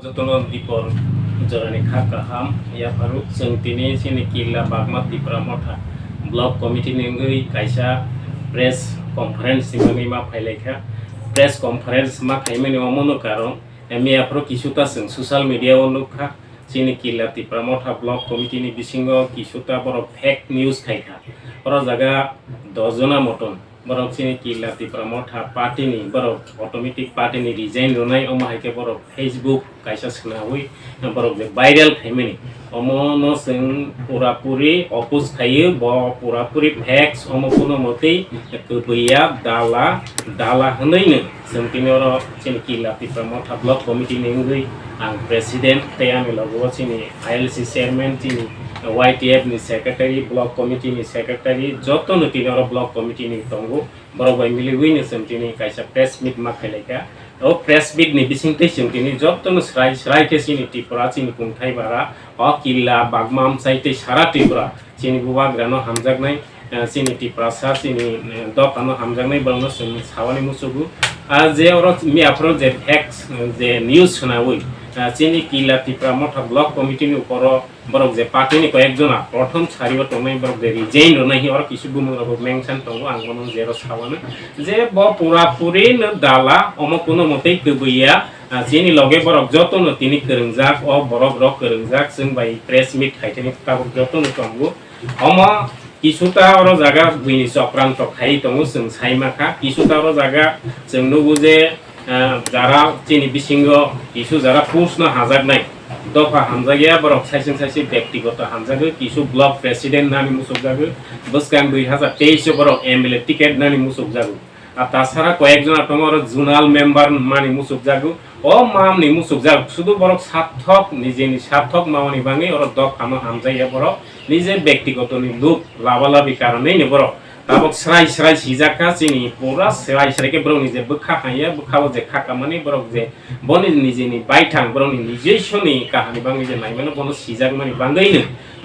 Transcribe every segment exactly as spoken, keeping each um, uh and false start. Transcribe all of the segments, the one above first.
Jotono dipor jorani kha kaham yapharuk. Chwng tini chini Killa Bagma Tipra Motha Block Committee ni wngwi kaisa press conference ni bagwi ma phailaikha. Press conference ma khaimani omono karon, eh, miyaphuru kisuta chwng social media o nukha, chini Killa Tipra Motha Block Committee ni bisingo kisuta borok fake news khaikha. Oro jaga dos jona moton. Borok chini Killa Tipra Motha party ni, borok automatic party ni resign rwnai, omo hai khe borok Facebook kaisa swnaui borok je viral khaimani, omo no chwng pura puri oppose khaio, bo pura puri facts, omo kuno motwi kwbwi ya, dala, dala hwnwi no chwng tini oro chini Killa Tipra Motha Block Committee ni wngwi ang president tei ani logo o chini I L C chairman, chini Y T F ni secretary, block committee ni secretary, joto no tini oro block committee ni tongo. Borok bai miliwi no chwng tini kaisa press meet ma khailaikha. O press meet ni bisingtwi chwng tini joto no swrai swrai khe chini Tripura, chini kungthai bara, o Killa Bagma amchai tei sara Tripura chini bubagra no hamjaknai, eh, chini Tiprasa, chini, eh, dopha no hamjaknai borok no chwng sawani muchugo. Ah, je oro miyaphuru je facts, eh, je news swnaui, ah, chini Killa Tipra Motha Block Committee ni uporo borok je party ni koyek jona prothom sari o tongnai borok je resign rwnai hi oro kisu bumung rok bo mention tongo, ang bono jero sawano je bo pura puri no dala, omo kuno motwi kwbwi ya, ah, chini loge borok joto no tini kwrwngjak, o borok rok kwrwngjak, chwng bai press meet khaithani tabuk joto no tongo. Omo kisuta oro jaga buini chokranto khai tongo, chwng sai mankha. Kisuta oro jaga chwng nugo je, ah, jara chini bisingo kisu jara post no hamjaknai dopha hamjakya, borok saising saising bektigoto hamjagwi, kisu block president nani muchukjagwi, bwskang dui hazar teis o borok M L A ticket nani muchukjago. Ah, tasara koyek jona tongo oro zonal member mani muchukjago. O mamni muchukjak, sudu borok sarthok, nijeni sarthok mamani bagwi oro dophano hamjakya borok, nije bektigoto ni luk laba labi karonwi ni borok tabok srai srai sijak kha, chini pura srai srai khe borokni je bwkha haiya, bwkhao je kha kamani borok je boni nijeni baithang borokni nijoiswni kahani bagwi je naimano bono sijakmani bagwino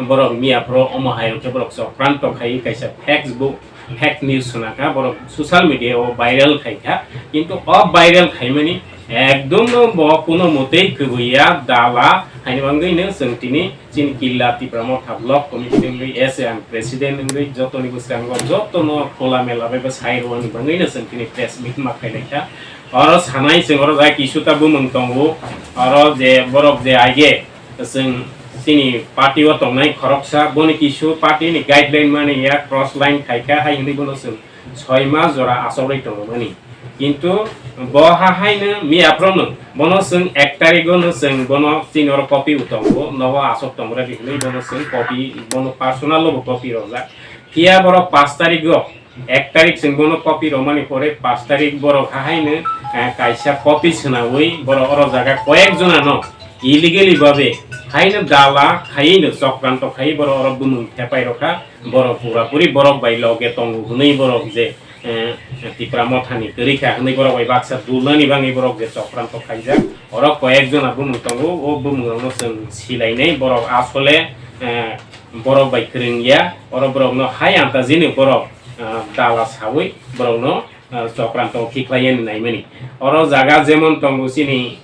borok miyaphuru omo hai rok khe borok chokranto khaiwi kaisa fake bo fake news swnakha, borok social media o viral khaikha, kintu o viral khaimani ekdom no bo kuno motwi kwbwi ya, dala haini bagwi no chwng tini chini Killa Tipra Motha Block Committee ni wngwi S A ang president wngwi jotoni bwskango jotono khula mela bai bo sai rwani bagwi no chwng tini press meet ma khailaikha. Oro sanai chwng oro jai kisuta bumung tongo, oro je borok je aige chwng chini party o tongnai khoroksa, boni kisu party ni guideline mani ya, cross line khaikha hai hwnwi bono chwng soi mas jora achokrwi tongmani. Kintu bo ha haino miyaphuru no bono chwng ek tarigo no chwng bono chini oro copy o tongo, nogo achok tongra di hwnwi bono chwng copy, bono personal o bo copy rojak. Phiya borok pash tarigo, ek tarik chwng bono copy romani pore pash tarik borok ha haino, eh, kaisa copy swnaui borok oro jaga koyek jona no illegally babe haino dala khaiwi no chokranto khaiwi borok oro bumung thepai rokha, borok pura puri borok bai loge tongo hwnwi borok je, eh, Tipra Mothani kwrwi kha hwnwi borok bai baksa dulnani bagwi borok je chokranto khaijak, oro koyek jona bumung tongo, o bumung rokno chwng silainai borok asole, eh, borok bai kwrwng ya, oro borokno hai antajini borok, ah, dala sawi borokno, ah, chokranto khiklai yani naimani. Oro jaga jemon tongo chini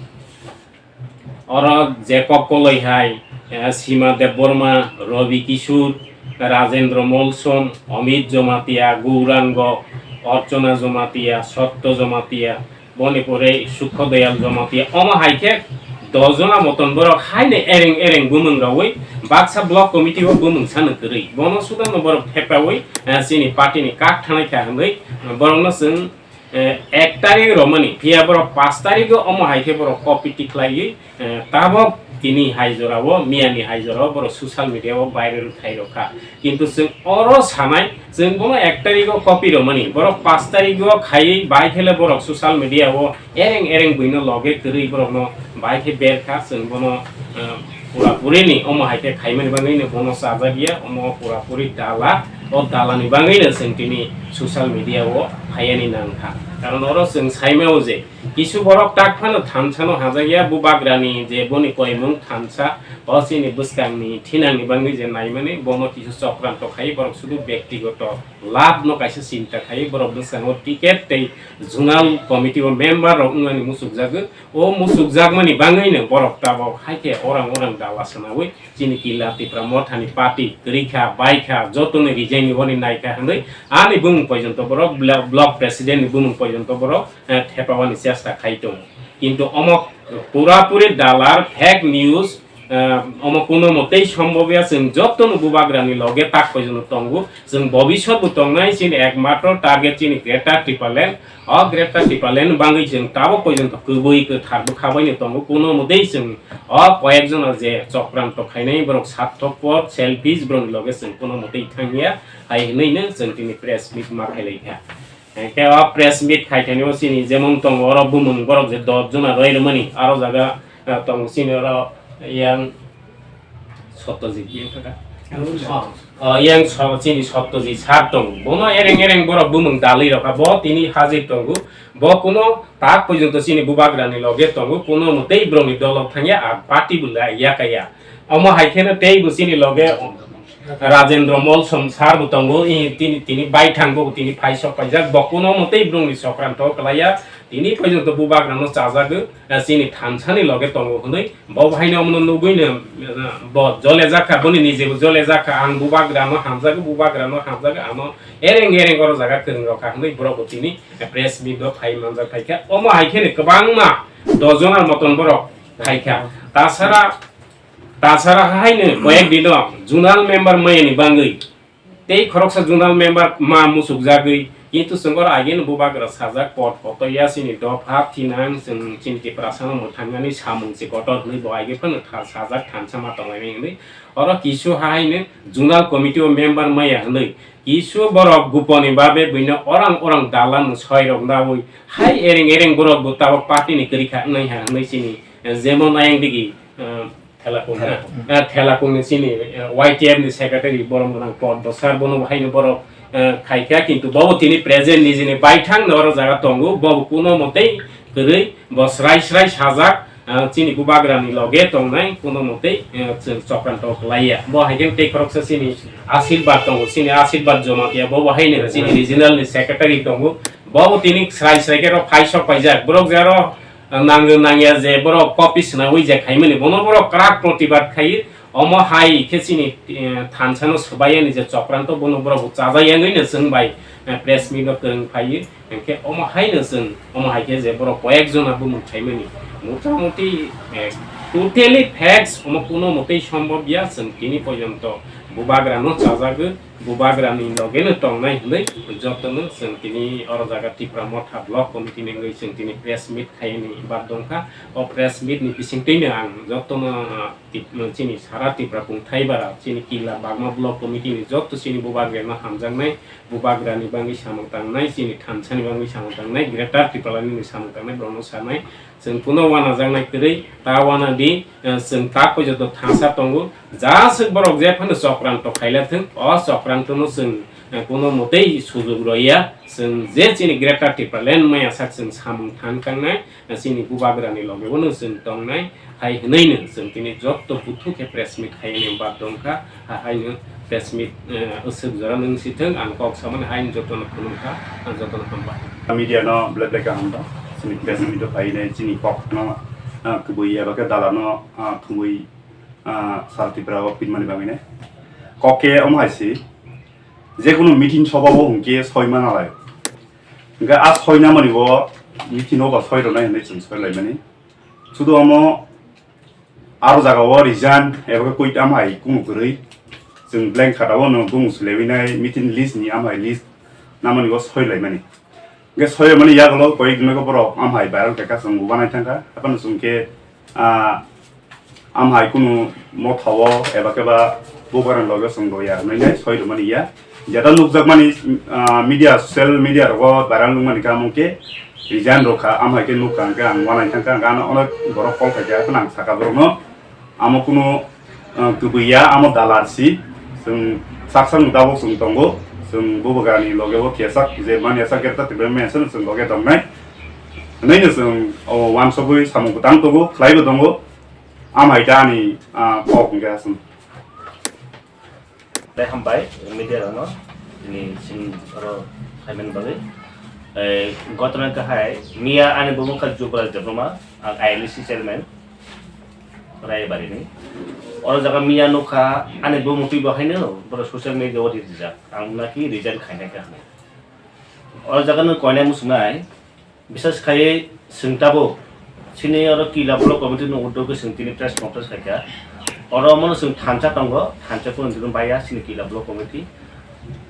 oro Jacob Koloi hai, ah, Sima Debbarma, Robi Kishore, Rajendra Molson, Amit Jamatia, Gourango, Archana Jamatia, Satya Jamatia, boni pore Sukho Doyal Jamatia, omo hai khe dos jona moton borok haino ereng ereng bumung raui baksa block committee o bumung sano kwrwi. Bono suda no borok thepaui, eh, chini party ni kak thanai kha hwnwi borokno chwng, eh, ek tarik romani, phiya borok pash tarik o omo hai khe borok copy tiklaiwi, eh, tabok tini hai jora o, miya ni hai jora o borok social media o viral khai rok kha. Kintu chwng oro sanai, chwng bono ek tarigo copy romani, borok pash tarigo khaiwi bai khe le borok social media o ereng ereng buino loge kwrwi borokno bai khe ber kha, chwng bono, eh, pura puri ni omo hai khe khaimani bagwi no bono chajak ya, omo pura puri dala, o dala ni bagwi no chwng tini social media o phaiya ni nang kha. Karon oro chwng sai mao je, Kisu borok tak phano thansa no hajak ya, bubagra ni je boni koimung thansa, o chini bwskang ni thinang ni bangwi je naimani, bono kisu chokranto khai, borok sudu bektigoto labh no kaisa chinta khai, borok bwskango ticket tei zonal committee o member rok wngmani muchukjagwi. O muchukjakmani bangwino borok tabok hai khe orang orang dala swnawi chini Killa Tipra Mothani party kwrwi kha, bai kha, jotono resign ni hwnwi nai kha hwnwi ani bumung poijonto borok blo-, block president ni bumung poijonto borok, eh, thepawani chesta khai tongo. Kintu omo pura puri dalar fake news, eh, omo kuno motei sombobya, chwng jotono bubagrani loge tak poijono tongo. Chwng bobiswt bo tongnai, chini ekmatro target chini Greater Tipraland. O Greater Tipraland bangwi chwng tabok poijonto kwbwi kwthar bwkha baino tongo. Kuno motei chwng o koyek jona je chokranto khainai borok sarthopor, selfish borokni loge chwng kuno motei thangya, hai hwnwi no chwng tini press meet ma khailai kha. Hwnkhe o press meet khai thani o chini jemon tongo oro bumung borok je dos jona roi rwmani aro jaga, eh, tongo chini oro yang Satyajit yang kha. Oh, yang so-, chini Satyajit sir tongo. Bono ereng ereng borok bumung dalwi rokha. Bo tini hajir tongo. Bo kuno tak poijonto chini bubagrani loge tongo. Kuno motei borokni dolok thangya, a party bo la ya kaya. Omo hai kheno tei bo chini loge Rajendra Molsom sir bo tongo. I tini, tini baithang bo tini phaisok paijak. Bo kuno motei borokni sokranto kwlaiya. Tini poijonto bubagrano chajagwi, eh, chini thansani loge tongo hwnwi. Bo haino omono nugwino, eh, bo jole jakha, boni nijebo jole jakha, ang bubagrano hamjago, bubagrano hamjago, ano ereng ereng oro jaga kwrwng rokha hwnwi borok bo tini, eh, press meet o phai manjak phaikha. Omo hai kheno kwbangma dos jona moton borok phaikha. Tasara, tasara haino koyek dino zonal member mayani bangwi tei khoroksa zonal member ma muchukjagwi, kintu chwng oro ageno bubagra sajak, pot kotoya chini dopha thinang, chwng chini Tiprasano mwthangmani samung se kotor hwnwi bo age phano tha-, sajak thansa ma tonglaimani hwnwi. Oro kisu haino zonal committee o member maya hwnwi kisu borok guponi babe buino orang orang dalan soirok naui hai ereng ereng borok bo tabok party ni kwrwi kha wngnai ha hwnwi chini, eh, jemon ayang digi, eh, Thelakung. Thelakung. Eh, Thelakung ni chini, eh, Y T F ni secretary borok gwnang Pod Bosar, bono bo haino borok, eh, khaikha, kintu bobo tini present nijini baithang no oro jaga tongo, bobo kuno motei kwrwi bo srai srai sajak, eh, chini bubagra ni loge tongnai kuno motei, eh, chwng chokranto kwlaiya. Bo hai khe tei khoroksa chini Ashirbad tongo, chini Ashirbad Jomatia, bobo haino chini regional ni secretary tongo, bobo tini srai srai khe ro phaisok paijak, borok je aro nangwi nangya je borok copy swnaui je khaimani, bono borok kwrak protibad khai, omo hai khe chini, eh, thansano swbaiyani je chokranto, bono borok bo chajak yangwino chwng bai, eh, press meet o kwrwng phaiwi, hwnkhe omo haino chwng, omo hai khe je borok koyek jona bumung khaimani, motamuti, eh, totally facts, omo kuno motei sombobya, chwng tini porjonto bubagrano chajagwi, bubagrani logeno tongnai hwnwi jotono chwng tini oro jaga Tipra Motha Block Committee ni wngwi chwng tini press meet khaini bad dongkha. O press meet ni bisingtwino ang jotono, ah, tip-, chini sara Tipra kungthai bara chini Killa Bagma Block Committee ni joto chini bubagrano hamjaknai, bubagrani bangwi samung tangnai, chini thansani bangwi samung tangnai, Greater Tipraland ni samung tangnai borokno sanai. Chwng kuno wanajaknai kwrwi, ta wana di, eh, chwng ta poito thansa tongo. Jaswk borok jephano chokranto khaila thwng, o chokrantono chwng, eh, kuno motei sujuk roya. Chwng je chini Greater Tipraland maya sak chwng samung thang tangnai, eh, chini bubagrani logebono chwng tongnai, hai hwnwino chwng tini jotto buthu khe press meet khaini bad dongkha. Ha-, haino press meet, eh, aswk jora nung si thung, ang kok samani haino jotono khulumkha, ang jotono hambai. Media no belai belai kaham ba, chini press meet o phainai, chini kok no, ah, kubui eba khe dala no, ah, thumui, ah, sal Tripura o pinmani bagwi nai. Kok khe omo hai si, je kunu meeting soba o hwnkhe soi ma nalai. Hwnkhe a soi na mani bo meeting o ba soi rwnai hwnwi chwng soi lai mani. Sudu omo aro jaga o resign eba khe quit amhai kumu kwrwi. Chwng blank khata o no bumung swlaiwi nai meeting list ni amhai list namani o soi lai mani. Hwnkhe soi mani yagulo koyek din o borok amhai viral khe ka chwng uanai thangkha. Haphano chwng khe, ah, amhai kunu motha o eba khe ba bubagra ni loge chwng rw ya hwnwi nai soi rw mani ya. Jeta nukjakmani, ah, media, social media rogo viral nukmani khe amo khe resign rwkha, amo hai khe nukha hwnkhe ang uanai thangkha, hwnkhe ano onek borok call khaikha, haphano ang sakha borokno, amo kunu, ah, kwbwi ya, amo dalar si, chwng sak sakni tabuk chwng tongo, chwng bubagrani loge bo khesak, je manya sak khe ta tibem manya chwng loge tongnai. Hwnwi no chwng o wansugwi samung kwtang tongo, khlaibo tongo. Amhaita ani, ah, kok hwnkhe aswk. Tei hambai media rokno tini chini oro phaimani bagwi. Eh, gotona kahai miya ani bumung kha Jubraj Debbarma, ang I L C chairman Raibari ni. Oro jaga miya nukha ani bumung twi bo haino boro social media o rijak. Ang naki resign khainai kha hwnwi. Oro jaga no koinai muchungnai. Bisas khai chwng tabuk chini oro Kila Block Committee ni uddog chwng tini press conference khaikha. Oro omono chwng thansa tongo, thansa phano tini baiya chini Kila Block Committee.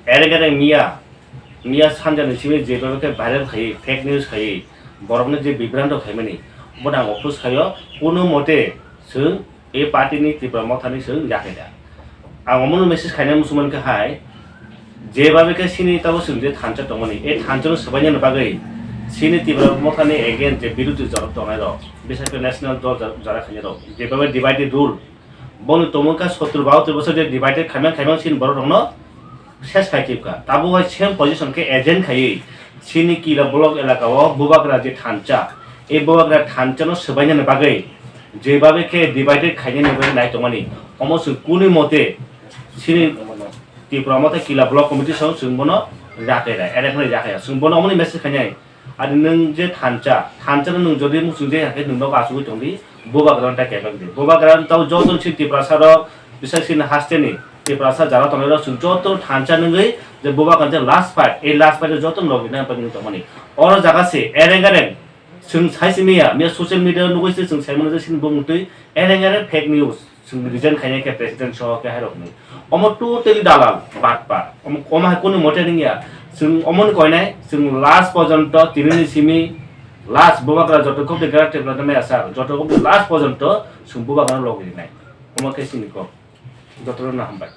Ere gere miya, miya sanja ni simi je bhabe khe viral khai, fake news khai, borok ni je bibranto khaimani, bono ang oppose khaio, kuno mote chwng e party ni Tipra Motha ni chwng yakhe da. Ang omono message khaina muchungmani khe hai, je babe khe chini tabo chwng je thansa tongmani, e thansa no swbainani bagwi chini Tipra Motha ni against je birodhi jorok tongnai rok, biseshe national dol jara khainai rok, je babe divided rule, boni tongmung kha sottor bahattor bosor je divided khaimang khaimang chini borok rokno ses khai khe kha. Tabuk hai same position khe agent khaiwi chini Kila Block elaka o Bubagra je thansa, e Bubagra thansa no swbainani bagwi je babe khe divided khainani bagwi nai tongmani. Omo chwng kuni mote chini Tipra Motha Kila Block Committee song chwng bono yakhai da, ere khwlai yakhai da. Chwng bono omoni message khainai. Ani nwng je thansa, thansa no nwng jodi muchung je hakhe nwng nogo achugwi tongdi, Bubagra no ta kebeng di. Bubagra no tao joto chini Tiprasa rok, bisai chini haste ni Tiprasa jara tongnai rok chwng joto thansa nwngwi je Bubagra je last fight, ei last fight o joto no logi na bagwi tongmani. Oro jaga se ereng ereng chwng sai simi ya, miya social media nugwi se chwng sai mano je chini bumung twi ereng ereng fake news. Chwng resign khainai khe president soho khe hairokni. Omo totally dalal, batpar. Omo, omo hai kunu mote nungya. Chwng omoni koinai, chwng last porjonto tinini simi, last Bubagra joto kok de gara tepla de maya sar, joto kok de last porjonto chwng Bubagra logi rinai. Omo khe chini kok. Joto no hambai.